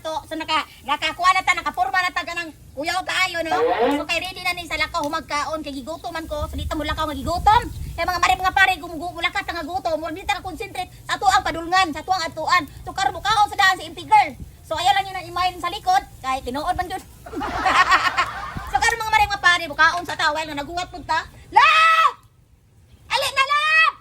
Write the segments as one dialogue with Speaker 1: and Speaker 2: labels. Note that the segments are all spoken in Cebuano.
Speaker 1: nato. So nakakuha na ta, nakaporma na ta kanang kuyaw kaayo, no? So kay ready na ni sa lakaw humagkaon kay gigutom man ko. So dito mo lakaw nga gigutom. Kay mga mare, mga pare, gumugulaka ta nga gutom. Murag di ta ka concentrate sa atuang padulngan, sa atuang atuan. So karon mukaon sa daan si MP Girl. So ayaw lang yun ang imayin sa likod kay tinuod man jud. So karon, mga mare, mga pare, mukaon sa tawel nga naguwat pud ta. La! Ali na lang!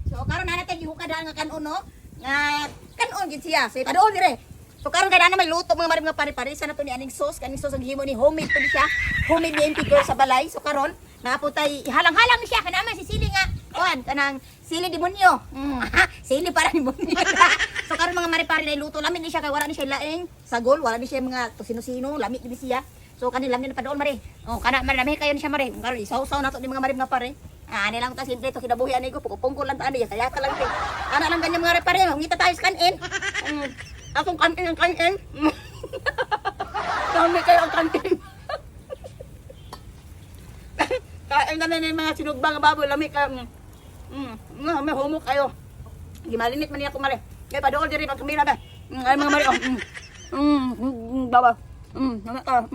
Speaker 1: So karon na natin gihukadaan nga kanon, no? Nga kanon gid siya. So ipadool dire. So karon kay na may luto, mga mare, mga pare pare sa nato ni aning sauce, kaning sauce ang gihimo ni homemade to ni siya. Homemade ni MP Girl sa balay. So karon naa tay halang-halang ni siya kana man si sili nga kuan kanang sili demonyo. Sili para demonyo. So karon, mga mare pare, na luto lami ni siya kay wala ni siya laing sagol, wala ni siya mga tosino-sino, lami ni siya. So kani lang ni padool, mare. Oh, kana man lami kayo ni siya, mare. Karon isaw-saw nato ni mga mare, mga pare. Ah, ani lang ta simple to kinabuhi ani ko, pukupungko lang ta ani, kaya ka lang te. Ana lang ganyan, mga pare, mangita tayo sa kanin. Akong kanin ang kanin. Dami kayo ang kanin. Kain na na yung mga sinugbang nga baboy, lami kayo. May humok kayo. Gimalinit man niya ako, mare. Kaya padool diri pag kamera ba. Ay mga mare oh. Baba. Mga ka.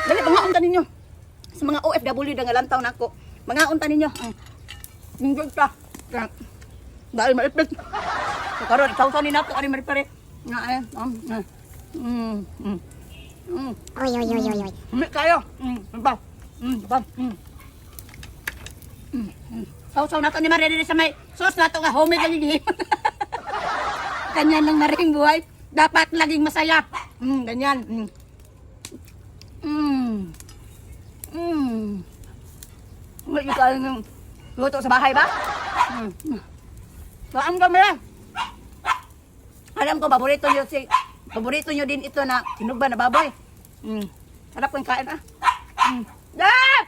Speaker 1: Dali mga unta ninyo. Sa mga OFW da nga lantaw nako. Mga unta ninyo. Enjoy ka. Dahil maipit. So karon isaw ni nako ani mare pare. Nga ay.
Speaker 2: Oy, oy, oy, oy, oy.
Speaker 1: Humi kayo. Ba. Ba. Saw-saw nato ni Maria diri sa may sauce nato nga homemade lang yung. Ganyan lang na rin buhay. Dapat laging masaya. Ganyan. Wala kayo ng luto sa bahay ba? Saan ka mara? Alam ko, paborito niyo din ito na sinugba na baboy. Sarap kong kain ah. Ah!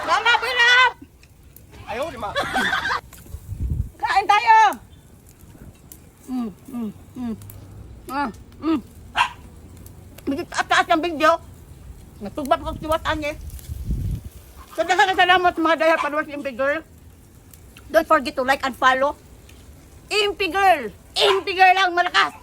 Speaker 1: Mama, pinap!
Speaker 3: Ayaw, di ma.
Speaker 1: Kain tayo! Medyo taas-taas ng video. Natugba pa ko siwatan eh. So, daghang salamat sa mga dahil followers ni Impi Girl. Don't forget to like and follow. Impi Girl! Impi Girl lang malakas!